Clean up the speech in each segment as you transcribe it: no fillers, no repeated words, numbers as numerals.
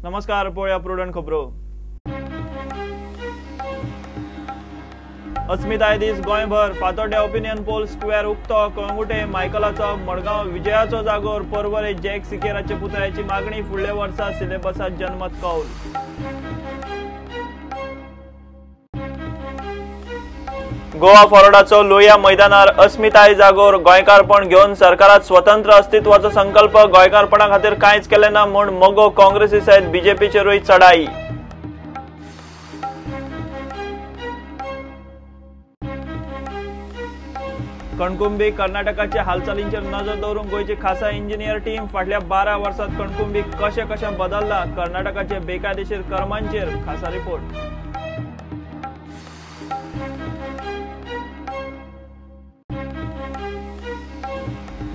नमस्कार, पळोवया प्रुडंट खबरो. अस्मिताय दीस गोंयभर. फातोड्ड्या ओपिनियन पोल स्क्वेअर उक्तो. कळंगुटे मायकलाचो मडगांव विजयाचो जागोर. पर्वरे जॅक सिकेराच्या पुतळ्याची मागणी. फुडल्या वर्सा सिलेबसात जनमत कौल. गोवा फॉरवर्डाचो लोहिया मैदानार अस्मिताय जागोर. गोंयकारपण घेवन सरकारात स्वतंत्र अस्तित्वाचो संकल्प. गोंयकारपणा खातीर कांयच केलें ना म्हूण मगो काँग्रेसी सयत बीजेपीचेरूय चढाई. कणकुंबी कर्नाटकाच्या हालचालींचेर नजर दवरूंक गोंयची खासा इंजिनियर टीम. फाटल्या 12 वर्सांत कणकुंबी कशें कशें बदल्ला. कर्नाटकाचे बेकायदेशीर कर्मांचेर खासा रिपोर्ट.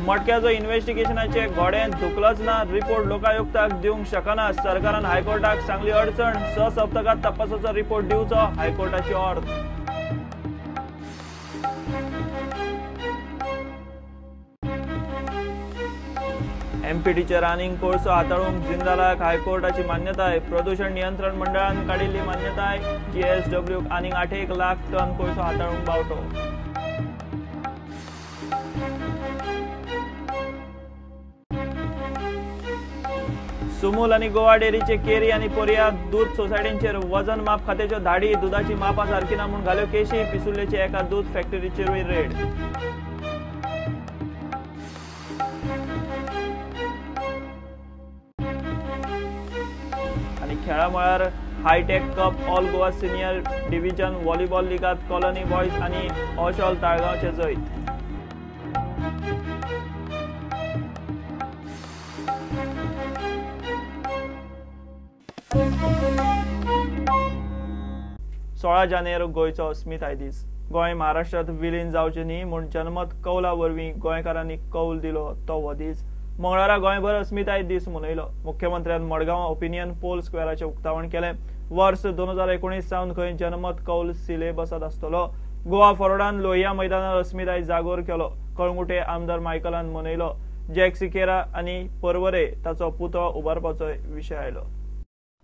मटक्याचो इन्व्हेस्टिगेशनाचे घोडे धुकलच ना. रिपोर्ट लोकायुक्ताक दिवंक शकना. सरकारान हायकोर्टाक सांगली अडचण. 6 सप्तकात तपासाचो रिपोर्ट दिवचो हायकोर्टाची ऑर्द. एमपीटीचे रानिंग कोळसो हाताळूंक जिंदालाक हायकोर्टाची मान्यताय. प्रदूषण नियंत्रण मंडळान काडिल्ली मान्यताय. जीएसडब्ल्यू आनीक 8 लाख टन कोळसो हाताळूंक बावटो. सुमूल आनी गोवा डेअरीचे केरी आनी पोरिया दूद सोसायटींचेर वजन माप खात्याच्यो धाडी. दुदाची मापा सारकी ना म्हूण घाल्यो केशी. पिसुर्लेचे एका दूद फॅक्टरीचेरूय रेड. आनी खेळा मळार Hitech cup all Goa senior division volleyball लिगात colony boys आनी ओशॉल ताळगांवचे जैत. सोळा जानेर गोंयचो अस्मिताय दीस. गोंय महाराष्ट्रात विलीन जावचें न्ही म्हूण जनमत कौला वरवीं गोंयकारांनी कौल दिलो तो हो दीस. मंगळारा गोंयभर अस्मिताय दीस मनयलो. मुख्यमंत्र्यान मडगांव ओपिनियन पोल स्क्वेअराचें उक्तावण केलें. वर्स 2019 सावन खंय जनमत कौल सिलेबसात आसतलो. गोवा फॉरवर्डान लोहिया मैदानार अस्मिताय जागोर केलो. कळंगुटे आमदार मायकलान मनयलो. जॅक सिकेरा आनी पर्वरे ताचो पुतळो उबारपाचो विशय आयलो.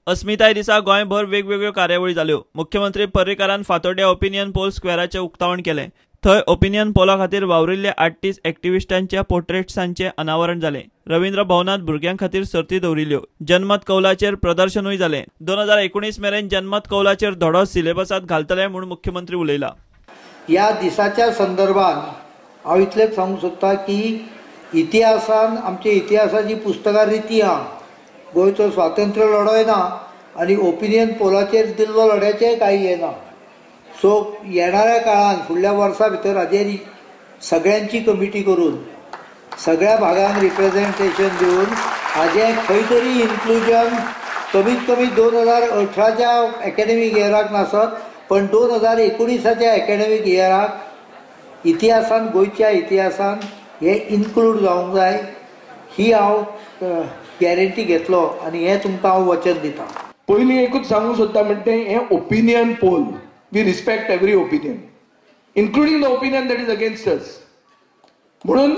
अस्मिताय दिसा गोंयभर वेगवेगळ्यो कार्यावळी जाल्यो. मुख्यमंत्री पर्रीकारान फातोड्ड्या ओपिनियन पोल स्क्वेअराचें उक्तावण केलें. थंय ओपिनियन पोला खातीर वावरिल्ल्या 38 एक्टिविस्टांच्या पोर्ट्रेट्सांचें अनावरण जालें. रवींद्र भवनांत भुरग्यां खातीर सर्ती दवरिल्ल्यो. जनमत कौलाचेर प्रदर्शनूय जालें. 2019 मेरेन जनमत कौलाचेर धडो सिलेबसात घालतले म्हूण मुख्यमंत्री उलयला. ह्या दिसाच्या संदर्भात हांव इतलेंच सांगूंक सोदता की इतिहासान आमच्या इतिहासाची पुस्तकां रिती आहा. गोंयचो स्वातंत्र्य लढोय ना आनी ओपिनियन पोलाचेर दिल्लो लढ्याचेय कांय येना. सो येणाऱ्या काळान फुडल्या वर्सा भितर हाजेर सगळ्यांची कमिटी करून सगळ्या भागांक रिप्रेझेंटेशन दिवन हाजें खंय तरी इन्क्लुजन कमीत कमी 2018च्या एकेडमीक इयराक नासत पण 2019च्या एकेडमीक इयराक इतिहासान गोंयच्या इतिहासान हें इन्क्लूड जावंक जाय ही हांव गॅरंटी घेतलो आनी हें तुमकां हांव वचन दिता. पयलीं एकूच सांगूंक सोदता म्हणटा हें opinion poll. We respect every opinion, including the opinion that is against us. म्हणून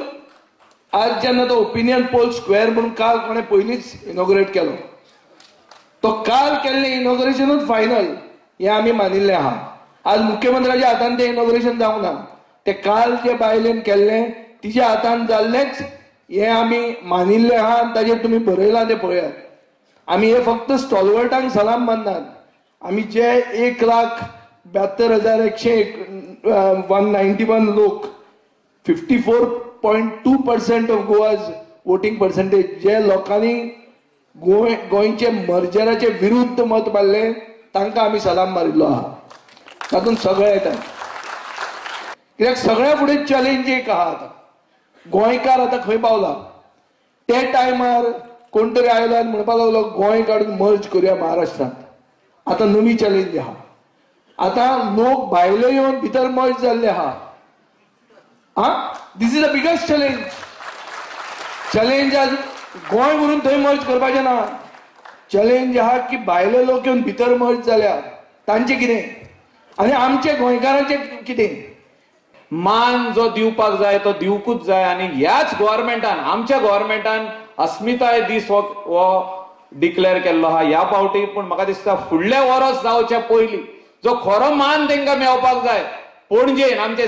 आज जेन्ना तो ओपिनियन पोल स्क्वेअर म्हणून काल कोणें पयलींच इनॉग्रेट केलो, तो काल केल्लें इनॉग्रेशनूच फायनल हें आमी मानिल्लें आहा. आज मुख्यमंत्र्याच्या हातान तें इनॉग्रेशन जावंक ना, तें काल जे बायलेन केल्लें तिच्या हातान जाल्लेंच हें आमी मानिल्लें आहा आनी ताजेर तुमी बरयलां तें पळयात. आमी हे फक्त स्टॉलवर्टांक सलाम माननात. आमी जे 1,72,191 लोक 54.2% ऑफ गोवाज वोटींग पर्सेंटेज जे लोकांनी गोंयचे मर्जराचे विरुद्ध मत मारलें तांकां आमी सलाम मारिल्लो आहा. तातूंत सगळे येतात कित्याक सगळ्या फुडें चॅलेंज एक आहा. आतां गोंयकार आतां खंय पावला. ते टायमार कोण तरी आयलो आनी म्हणपाक लागलो गोंय काडून मर्ज करुया महाराष्ट्रांत. आतां नवी चॅलेंज आहा. आतां लोक भायले येवन भितर मर्ज जाल्ले आहा. This is the biggest challenge. Challenge आज गोंय व्हरून थंय मर्ज करपाचें ना. चॅलेंज आहा की भायले लोक येवन भितर मर्ज जाल्या तांचें कितें आनी आमचे गोंयकारांचें कितें. मान जो दिवपाक जाय तो दिवकूच जाय आनी ह्याच गव्हर्मेंटान, आमच्या गव्हर्मेंटान अस्मिताय दीस हो डिक्लेअर केल्लो आहा ह्या फावटी. पूण म्हाका दिसता फुडल्या वर्स जावच्या पयलीं जो खरो मान तांकां मेळपाक जाय पणजेन, आमचे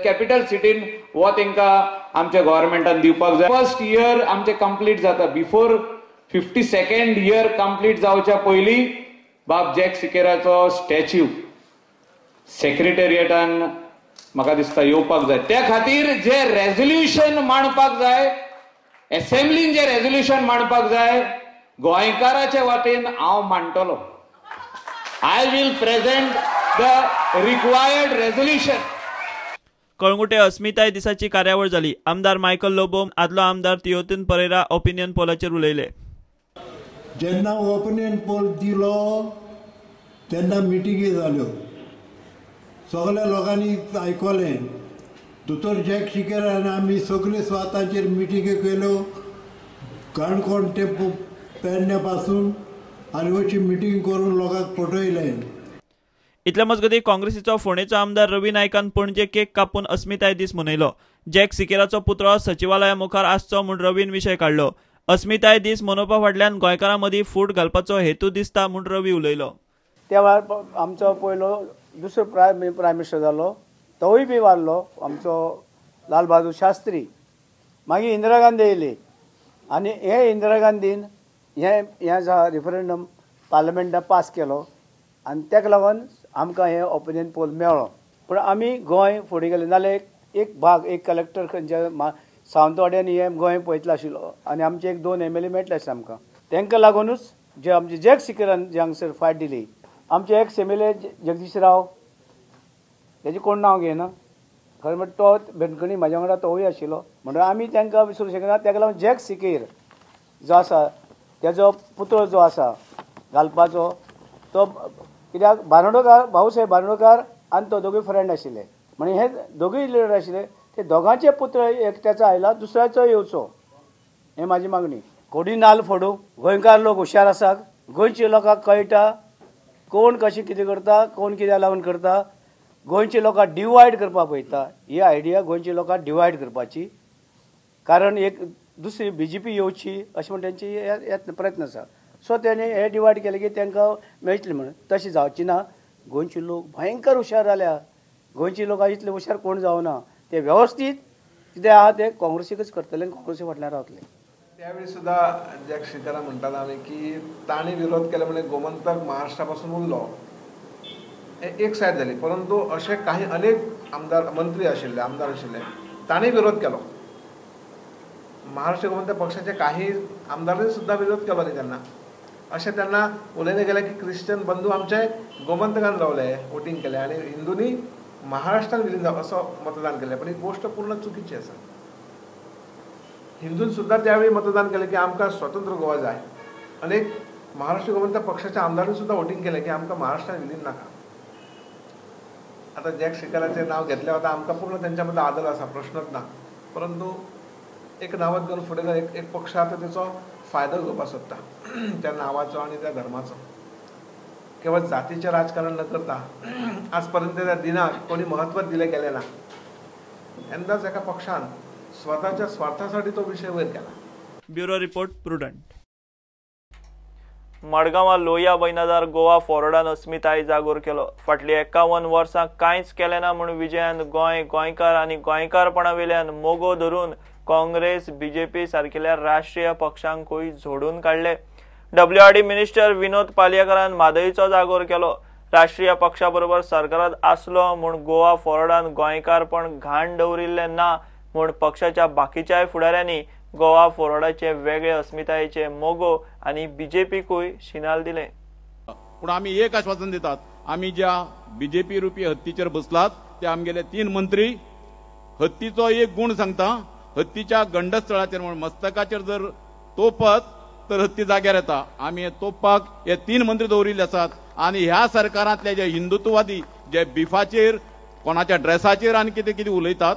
कॅपिटल सिटीन, हो तांकां आमच्या गव्हर्मेंटान दिवपाक जाय. फर्स्ट इयर आमचे कंप्लीट जाता, बिफोर 52nd year complete जावच्या पयलीं बाब जॅक सिकेराचो स्टॅच्यू सेक्रेटेरिएटान म्हाका दिसता येवपाक जाय. त्या खातीर जे रेजोल्युशन मांडपाक जाय, एसेंब्लीन जे रेजोल्युशन मांडपाक जाय, गोंयकाराचे वाटेन हांव मांडटलो. I will present the required resolution. Calangute अस्मिताय दिसाची कार्यावळ जाली. आमदार मायकल लोबो, आदलो आमदार तियोतीन परेरा ओपिनियन पोलाचेर उलयले. जेन्ना ओपिनियन पोल दिलो तेन्ना मिटिंगी जाल्यो, सगळ्या लोकांनी आयकलें. दोतोर जॅक सिकेरान आमी सगळे स्वातांचेर मिटिंगी केल्यो, काणकोण ते पेडण्या पासून, आनी अशी मिटींग करून लोकांक पटयलें. इतले मजगतीं काँग्रेसीचो फोंडेचो आमदार रवी नायकान पणजे केक कापून अस्मिताय दीस मनयलो. जॅक सिकेराचो पुतळो सचिवालया मुखार आसचो म्हूण रवीन विशय काडलो. अस्मिताय दीस मनोवपा फाटल्यान गोंयकारां मदीं फूट घालपाचो हेतू दिसता म्हूण रवी उलयलो. त्या वेळार आमचो पयलो दुसरो प्रायम मिनिस्टर जालो, तोवूय बी वारलो आमचो लाल बहादूर शास्त्री. मागीर इंदिरा गांधी येयली आनी हे इंदिरा गांधीन हें रिफरंडम पार्लमेंटान पास केलो आनी ताका लागून आमकां हें ओपिनियन पोल मेळ्ळो. पूण आमी गोंय फुडें गेले नाल्यार एक भाग एक कलेक्टर खंयच्या सावंतवाड्यांनी हें गोंय पळयतलो आशिल्लो आनी आमचे एक 2 MLA मेळटले आशिल्ले आमकां. तांकां लागुनूच जे आमचे जॅक सिकेरान जे हांगसर फायट दिली, आमचे एक्स MLA Jagdish राव, तेजें कोण नांव घेयना, खरें म्हणल्यार तो बेनकणी म्हाज्या वांगडा तोवूय आशिल्लो. म्हणून आमी तांकां विसरूंक शकना. ताका लागून जॅक सिकेर जो आसा तेजो पुतळो जो आसा घालपाचो, तो कित्याक बानोडकार, भाऊसाहेब बानोडकार आनी तो दोगूय फ्रेंड आशिल्ले, म्हणजे हे दोगूय लिडर आशिल्ले, ते दोगांचे पुतळे एकट्याचो आयला दुसऱ्याचो येवचो, हें म्हाजी मागणी. कोडी नाल फोडू, गोंयकार लोक हुशार आसात, गोंयच्या लोकांक कळटा कोण कशें कितें करता, कोण कित्याक लागून करता. गोंयच्या लोकांक डिवायड करपाक पळयता, ही आयडिया गोंयच्या लोकांक डिवायड करपाची, कारण एक दुसरी BJP येवची अशें म्हण तेंची यत्न प्रयत्न आसा. सो तेणी हे डिवायड केले की तांकां मेळटलें म्हणून, तशें जावचें ना. गोंयचे लोक भयंकर हुशार जाल्या, गोंयचे लोक इतले हुशार कोण जावना, ते वेवस्थीत कितें आहा ते काँग्रेसीकच करतले आनी काँग्रेसी फाटल्यान रावतले. त्यावेळी सुद्धा जॅक सिकेरा म्हणटालो आमी की तांणी विरोध केला म्हणजे गोमंतक महाराष्ट्रा पासून उरलो, एक सायड जाली. परंतु अशे काही अनेक आमदार मंत्री आशिल्ले, आमदार आशिल्ले, तांणी विरोध केलो. महाराष्ट्र गोमंतक पक्षाचे काही आमदारांनी सुद्धा विरोध केलो न्ही तेन्ना. अशें तेन्ना उलयले गेले की क्रिश्चन बंधू आमचे गोमंतकान रावले, वोटींग केलें आनी हिंदूंनी महाराष्ट्रान विलीन जावप असो मतदान केलें. पण ही गोष्ट पूर्ण चुकीची आसा. हिंदून सुद्धा त्यावेळी मतदान केलें की आमकां स्वतंत्र गोवा जाय. अनेक महाराष्ट्र गोमंतक पक्षाच्या आमदारांनी सुद्धा वोटींग केलें की आमकां महाराष्ट्रान विलीन नाका. आतां जॅक सिकेराचें नांव घेतलें वता, आमकां पूर्ण तेंच्या बद्दल आदर आसा, प्रश्नच ना. परंतु एक नांवात घेवन फुडें एक पक्ष आतां तेचो फायदो घेवपाक सोदता त्या नांवाचो आनी त्या धर्माचो. केवळ जातीचें राजकारण न करता आज पर्यंत त्या दिनाक कोणी महत्व दिलें गेलें ना. येन्नाच एका पक्षान स्वताच्या स्वार्थासाठी तो विशय वयर केला. Bureau report, Prudent. मडगांवां लोहिया बैनादार गोवा फॉरवर्डान अस्मिताय जागोर केलो. फाटलीं 51 वर्सां कांयच केलें ना म्हूण विजयान गोंय, गोंयकार आनी गोंयकारपणा वेल्यान मोगो धरून काँग्रेस, बीजेपी सारकेल्या राष्ट्रीय पक्षांकूय झोडून काडले. WRD minister विनोद पालयेकारान म्हादईचो जागोर केलो. राष्ट्रीय पक्षा बरोबर सरकारांत आसलो म्हूण गोवा फॉरवर्डान गोंयकारपण घाण दवरिल्लें ना म्हूण पक्षाच्या बाकीच्याय फुडाऱ्यांनी गोवा फॉरवर्डाचे वेगळे अस्मितायेचे मोगो आनी बीजेपीकूय शिनाल दिलें. पूण आमी एक आश्वासन दितात, आमी ज्या बीजेपी रुपी हत्तीचेर बसलात ते आमगेले 3 मंत्री हत्तीचो एक गुण सांगता, हत्तीच्या गंडस्थळाचेर म्हण मस्तकाचेर जर तोपत तर हत्ती जाग्यार येता. आमी तोपपाक हे 3 मंत्री दवरिल्ले आसात आनी ह्या सरकारांतले जे हिंदुत्ववादी जे बिफाचेर कोणाच्या ड्रेसाचेर आनी कितें कितें उलयतात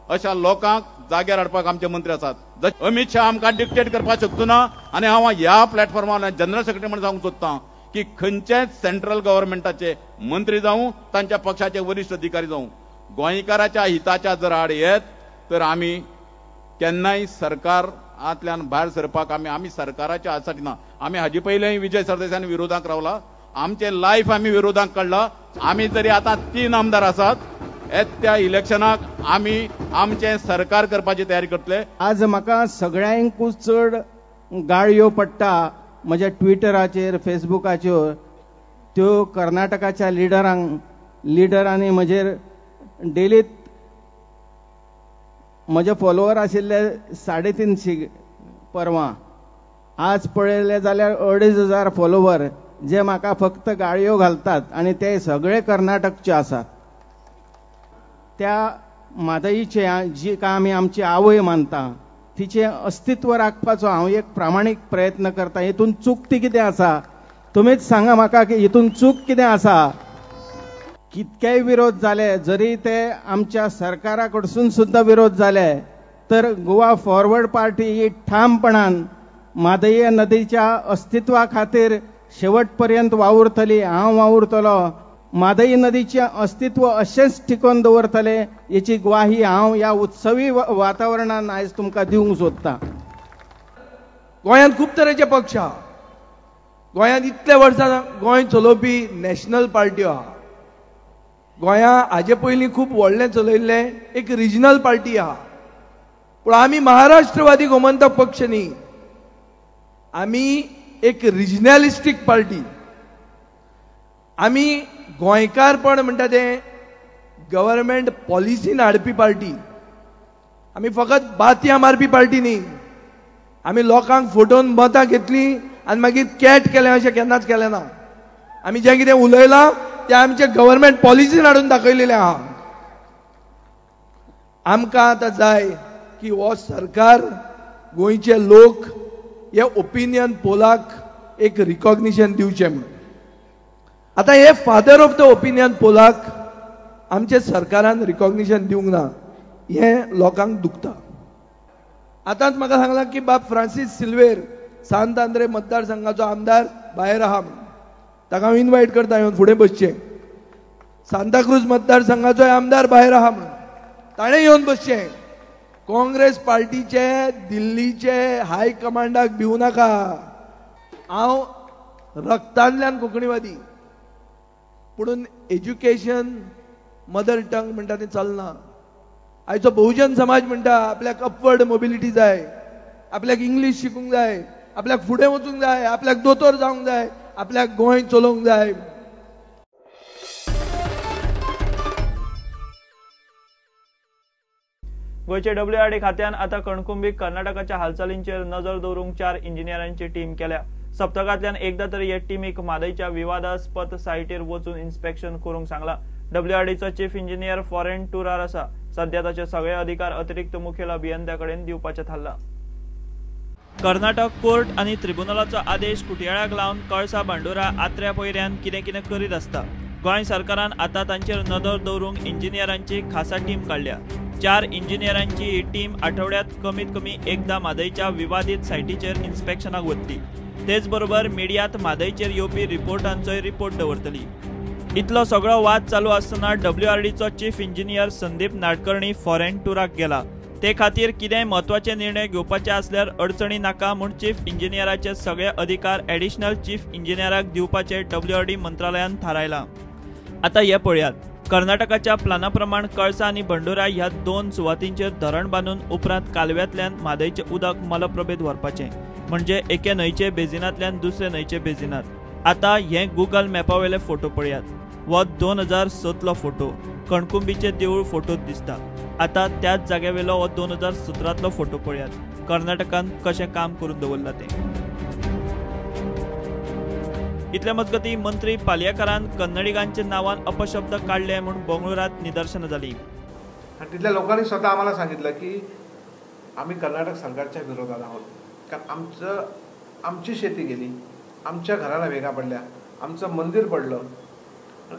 अशा लोकांक जाग्यार हाडपाक आमचे मंत्री आसात. अमित शाह आमकां डिक्टेट करपाक शकचो ना आनी हांव ह्या प्लॅटफॉर्मार जनरल सेक्रेटरी म्हणून सांगूंक सोदतां की खंयचेच सेंट्रल गव्हर्मेंटाचे मंत्री जावं तांच्या पक्षाचे वरिश्ठ अधिकारी जावं गोंयकाराच्या हिताच्या जर आड येत तर आमी केन्नाय सरकार सरकारांतल्यान भायर सरपाक आमी आमी सरकाराच्या आसाठी ना. आमी हाजे पयलीं विजय सरदेसायान विरोधाक रावला, आमचे लायफ आमी विरोधाक काडला. आमी जरी आतां 3 आमदार आसात, त्या इलेक्शनाक आमी आमचें सरकार करपाची तयारी करतले. आज म्हाका सगळ्यांकूच चड गाळयो पडटा म्हज्या ट्विटराचेर, फेसबुकाचेर, त्यो कर्नाटकाच्या लिडरांनी म्हजेर डेलीत म्हजे फॉलोवर आशिल्ले 350 परवां, आज पळयले जाल्यार 2500 फॉलोवर जे म्हाका फक्त गाळयो घालतात आनी ते सगळे कर्नाटकचे आसात. त्या म्हादईचे जी का आमी आमची आवय मानता तिचें अस्तित्व राखपाचो हांव एक प्रामाणीक प्रयत्न करता. हितून चूक ती कितें आसा तुमीच सांगा म्हाका की हितून चूक कितें आसा. कितकेय विरोध जाले, जरी ते आमच्या सरकारा कडसून सुद्दां विरोध जाले, तर गोवा फॉरवर्ड पार्टी ही ठामपणान म्हादई नदीच्या अस्तित्वा खातीर शेवट पर्यंत वावुरतली. हांव वावुरतलो, म्हादई नदीचें अस्तित्व अशेंच टिकोवन दवरतले हेची ग्वाही हांव ह्या उत्सवी वातावरणान आयज तुमकां दिवंक सोदतां. गोंयांत खूब तरेचे पक्ष आहा. गोंयांत इतले वर्सां गोंय चलोवपी नॅशनल पार्ट्यो आहा. गोंया हाजे पयलीं खूब व्हडलें चलयल्लें एक रिजनल पार्टी आहा. पूण आमी महाराष्ट्रवादी गोमंतक पक्ष न्ही, आमी एक रिजनलिस्टीक पार्टी. आमी गोंयकारपण म्हणटा तें गव्हर्मेंट पॉलिसीन हाडपी पार्टी. आमी फकत बातयां मारपी पार्टी न्ही. आमी लोकांक फटोवन मतां घेतलीं आनी मागीर कॅट केलें अशें केन्नाच केलें ना. आमी जें कितें उलयलां तें आमचे गव्हर्मेंट पॉलिसीन हाडून दाखयलेलें आहा. आमकां आतां जाय की हो सरकार, गोंयचे लोक हे ओपिनियन पोलाक एक रिकॉग्निशन दिवचें म्हणून. आतां हे father of the opinion Pollock आमचे सरकारान रिकॉग्निशन दिवंक ना, हें लोकांक दुखता. आतांच म्हाका सांगलां की बाब फ्रांसीस सिल्वेर सांत आंद्रे मतदारसंघाचो आमदार भायर आहा म्हणून, ताका हांव इनवायट करता येवन फुडें बसचें. सांताक्रूज मतदारसंघाचो आमदार भायर आहा म्हणून ताणें येवन बसचें. काँग्रेस पार्टीचे दिल्लीचे हाय कमांडाक भिवू नाका. हांव रक्तांतल्यान कोंकणीवादी, पुणून एज्युकेशन मदर टंग म्हणटा तें चलना. आयचो बहुजन समाज म्हणटा आपल्याक अपवर्ड मोबिलिटी जाय, आपल्याक इंग्लीश शिकूंक जाय, आपल्याक फुडें वचूंक जाय, आपल्याक दोतोर जावंक जाय, आपल्याक गोंय चलोवंक जाय. गोंयचे डब्ल्यूआरडी खात्यान आतां कणकुंबी कर्नाटकाच्या हालचालींचेर नजर दवरूंक 4 इंजिनियरांची टीम केल्या. सप्तकांतल्यान एकदा तरी हे टिमीक म्हादईच्या विवादास्पद सायटीर वचून इन्स्पेक्शन करूंक सांगला. डब्ल्यूआरडीचो चीफ इंजिनियर फॉरेन टुरार आसा. सध्या ताचे सगळे अधिकार अतिरिक्त मुखेल अभियंत्या कडेन दिवपाचे थारला. कर्नाटक कोर्ट आनी ट्रिब्युनलाचो आदेश कुटयाळ्याक लावन कळसा भांडुरा आत्र्या पयऱ्यान कितें कितें करीत आसता. गोंय सरकारान आतां तांचेर नदर दवरूंक इंजिनियरांची खासा टीम काडल्या. 4 इंजिनियरांची ही टीम आठवड्यात कमीत कमी एकदा म्हादईच्या विवादीत सायटीचेर इन्स्पेक्शनाक वतली. तेच बरोबर मिडियात म्हादईचेर येवपी रिपोर्टांचोय रिपोर्ट दवरतली. इतलो सगळो वाद चालू आसतना डब्ल्यूआरडीचो chief engineer Sandeep Nadkarni foreign टुराक गेला. ते खातीर कितेंय म्हत्वाचे निर्णय घेवपाचे आसल्यार अडचणी नाका म्हूण चीफ इंजिनियराचे सगळे अधिकार एडिशनल चीफ इंजिनियराक दिवपाचे डब्ल्यूआरडी मंत्रालयान थारायलां. आतां हें पळयात. कर्नाटकाच्या प्लाना प्रमाण कळसा आनी भंडुरा ह्या 2 सुवातींचेर धरण बांदून उपरांत कालव्यांतल्यान म्हादईचें उदक मलप्रभेंत व्हरपाचें, म्हणजे एके न्हंयचे बेजिनांतल्यान दुसरे न्हंयचे बेजिनांत. आतां हे गुगल मॅपावेले फोटो पळयात. हो 2007लो फोटो, कणकुंबीचें देवूळ फोटोत दिसता. आतां त्याच जाग्यावेलो हो 2017तलो फोटो पळयात. कर्नाटकान कशें काम करून दवरलां तें. इतले मजगतीं मंत्री पालयेकारान कन्नडिगांच्या नांवान अपशब्द काडले म्हूण बंगळुरांत निदर्शनां जालीं. आणि तिथल्या लोकांनी स्वतः आम्हाला सांगितलं की आम्ही कर्नाटक सरकारच्या विरोधात आहोत, कारण आमची शेती गेली, आमच्या घराला भेगा पडल्या, आमचं मंदिर पडलं.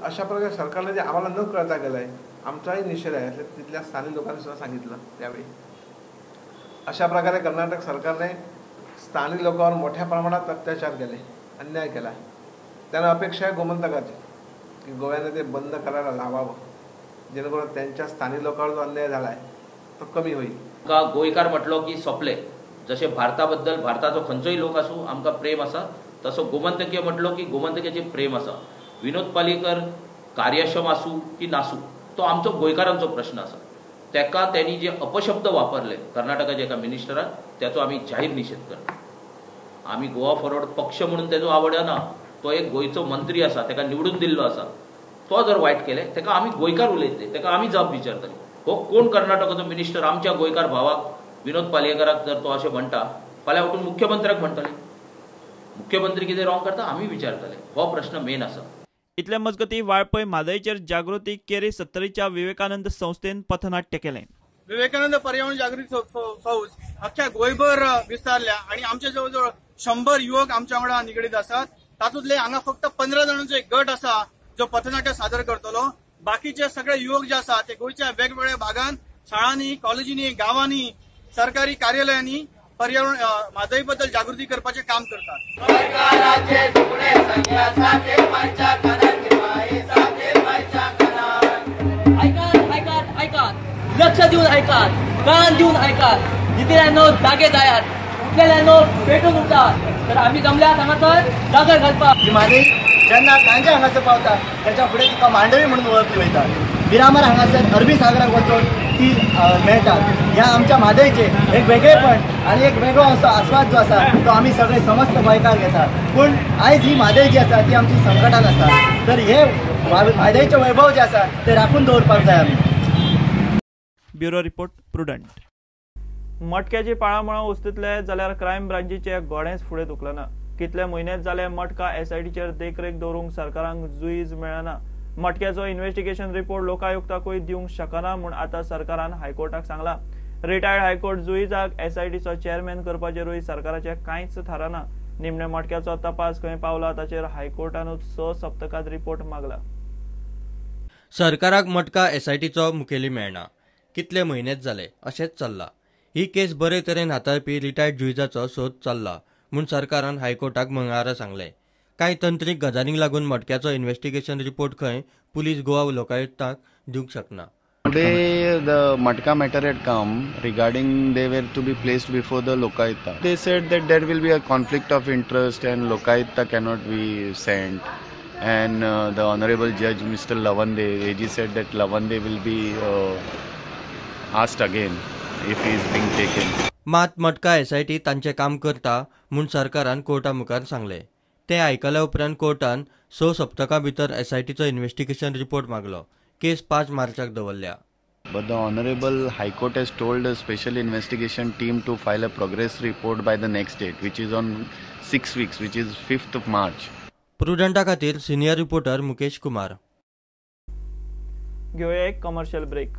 अशा प्रकारे सरकारने जे आम्हाला न कळता केलं आहे आमचाही निषेध आहे, तिथल्या स्थानिक लोकांनी सुद्धा सांगितलं त्यावेळी. अशा प्रकारे कर्नाटक सरकारने स्थानिक लोकांवर मोठ्या प्रमाणात अत्याचार केले, अन्याय केला. त्यांना अपेक्षा आहे गोमंतकाची की गोव्याने ते बंद करायला लावावं, जेणेकरून त्यांच्या स्थानिक लोकांवर जो अन्याय झाला आहे तो कमी होईल. का गोयकार म्हटलो की सोंपले, जशें भारता बद्दल भारताचो खंयचोय लोक आसूं आमकां प्रेम आसा, तसो गोमंतकीय म्हटलो की गोमंतकीयाचेर प्रेम आसा. विनोद पालयेकर कार्यक्षम आसूं की नासूं तो आमचो गोंयकारांचो प्रश्न आसा. तेका त्यांनी जे अपशब्द वापरले कर्नाटकाच्या एका मिनिस्टरान त्याचो आमी जाहीर निशेध करता. आमी गोवा फॉरवर्ड पक्ष म्हणून तेजो आवडना, तो एक गोंयचो मंत्री आसा, तेका निवडून दिल्लो आसा, तो जर वायट केले तेका आमी गोंयकार उलयतले, तेका आमी जाप विचारतले. हो कोण कर्नाटकाचो मिनिस्टर आमच्या गोंयकार भावाक विनोद पालयेकराक जर तो अशें म्हणटा, फाल्यां उठून मुख्यमंत्र्याक म्हणटले, मुख्यमंत्री कितें रॉंग करता आमी विचारतले. हो प्रश्न मेन आसा. इतले मजगती वाळपय म्हादयचेर जागृती केरी सत्तरीच्या विवेकानंद संस्थेन पथनाट्य केलें. विवेकानंद पर्यावरण जागृती फौज अख्ख्या गोंयभर विस्तारल्या आणि आमचे जवळ जवळ 100 युवक आमच्या वांगडा निगडीत आसात. तातूंतले हांगा फक्त 15 जाणांचो एक गट आसा जो पथनाट्य सादर करतलो. बाकीचे सगळे युवक जे आसा ते गोंयच्या वेगवेगळ्या भागांत शाळांनी, कॉलेजींनी, गांवांनी, सरकारी कार्यालयांनी पर्यावरण म्हादय बद्दल जागृती करपाचें काम करतात. आयकात आयकात आयकात, लक्ष दिवन आयकात, कान दिवन आयकात, न्हिदिल्ल्यांनो जागे जायात, उठलेल्यांनो पेटून उठात. तर आमी जमल्यात हांगासर जागर घालपाक. ही म्हादय जेन्ना गांजे हांगासर पावता त्याच्या फुडें तिका मांडवी म्हणून वळखली वयता. मिरामार हांगासर अरबी सागराक वचून ती मेळटा. ह्या आमच्या म्हादयचें एक वेगळेपण आनी एक वेगळो असो आस्वाद जो आसा तो आमी सगळे समस्त गोंयकार घेतात. पूण आयज ही म्हादय जी आसा ती आमची संकटान आसा. तर हे म्हादयचें वैभव जें आसा तें राखून दवरपाक जाय आमी. Bureau report, Prudent. मटक्याची पाळामुळां उस्तितले जाल्यार क्रायम ब्रांचीचे गोडेंच फुडें धुकलना. कितले म्हयनेच जाले मटका एसआयटीचेर देखरेख दवरूंक सरकाराक जुईज मेळना. मटक्याचो इन्व्हेस्टिगेशन रिपोर्ट लोकायुक्ताकूय दिवंक शकना म्हूण आतां सरकारान हायकोर्टाक सांगला. रिटायर्ड हायकोर्ट जुईजाक एसआयटीचो चेअरमॅन करपाचेरूय सरकाराचें कांयच थारना. निमणे मटक्याचो तपास खंय पावला ताचेर हायकोर्टानूच 6 सप्तकांत रिपोर्ट मागला. सरकाराक मटका एसआयटीचो मुखेली मेळना. कितले म्हयनेच जाले अशेंच चल्ला. ही केस बरे तरेन हाताळपी रिटायर्ड जुईजाचो सोद चल्ला म्हूण सरकारान हायकोर्टाक मंगळारा सांगलें. कांय तंत्रीक गजालींक लागून मटक्याचो इन्व्हेस्टिगेशन रिपोर्ट खंय पुलीस गोवा लोकायुक्ताक दिवंक शकना. Today the Matka matter had come regarding they were to be placed before the Lokayukta. They said that there will be a conflict of interest and Lokayukta cannot be sent. And the honorable judge Mr. Lavande, AG said that Lavande will be asked again if he is being taken. मात मटका SIT तांचें काम करता म्हूण सरकारान Carta मुखार सांगलें. तें आयकल्या उपरांत कोर्टान 6 सप्तकां भितर एसआयटीचो इन्व्हेस्टिगेशन रिपोर्ट मागलो. केस 5 मार्चाक दवरल्या. But the Honorable High Court has told a special investigation team to file a progress report by the next date, which is on 6 weeks, which is 5th of March. प्रुडंटा खातीर senior reporter Mukesh Kumar. घेवया एक commercial break.